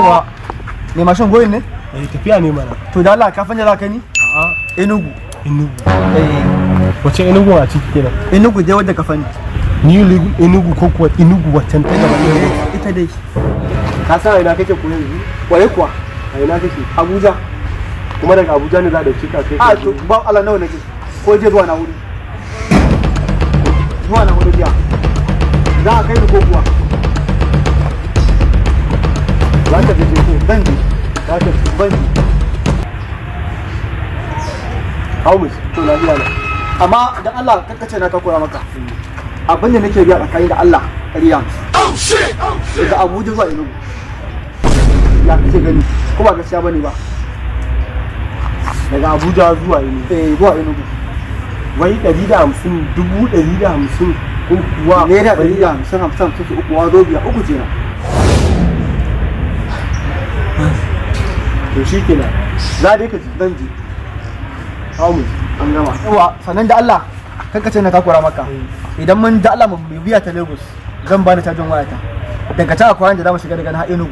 Yawwa, me mashin goyin ne? Eh, tafiya ne mana. To da Allah, kafin da za ka ni? A'a. Enugu. Enugu? Eh. Wace Enugu a ciki kenan? Enugu dai wadda ka fani. New Enugu ko kuwa Enugu waccan ta gaba ne? Ita dai. Ka san a ina kake ko yanzu? Kwarai kuwa. A ina kake? Abuja. Kuma daga Abuja ne za a dauke ka kai A ka? To ba Allah, nawa nake ko je zuwa na hudu. Zuwa na hudu biya. Za a kai ni ko kuwa? Za ka je ko? Zan je. Za ka je? Ban je. How much? To lafiya na. Amma dan Allah kakkace na takura maka. Abin da nake biya tsakani da Allah 150. Daga Abuja zuwa Enugu. Ya kake gani? Ko ba gaskiya bane ba? Daga Abuja zuwa Enugu? Eh, zuwa Enugu. Wai 150, 150,000 ko kuwa? Naira 150 50 50 su uku, wazo biya uku kenan. To shi kenan, za dai ka ji? Zan je. How much? An gama. Yawa, sannan da Allah kakkace na takura maka. Idan mun da Allah mu biya ta Lagos, zan bani cajin wayata. Daga ta akwai da zamu shiga daga na Enugu.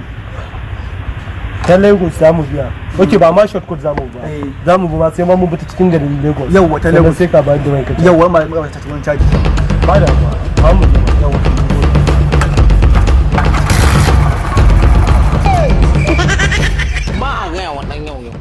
Ta Lagos za mu biya? Ok, ba ma shortcut za mu ba? Eh. Za mu bi ma sai ma mun bi ta cikin garin Lagos? Yawwa, ta Sannan Lagos. sai ka bayar da mai ka Yawwa, ma ma ta cikin caji. Ba da ba, ba mu je. Yawwa. Ba a gaya wa ɗan yau yau.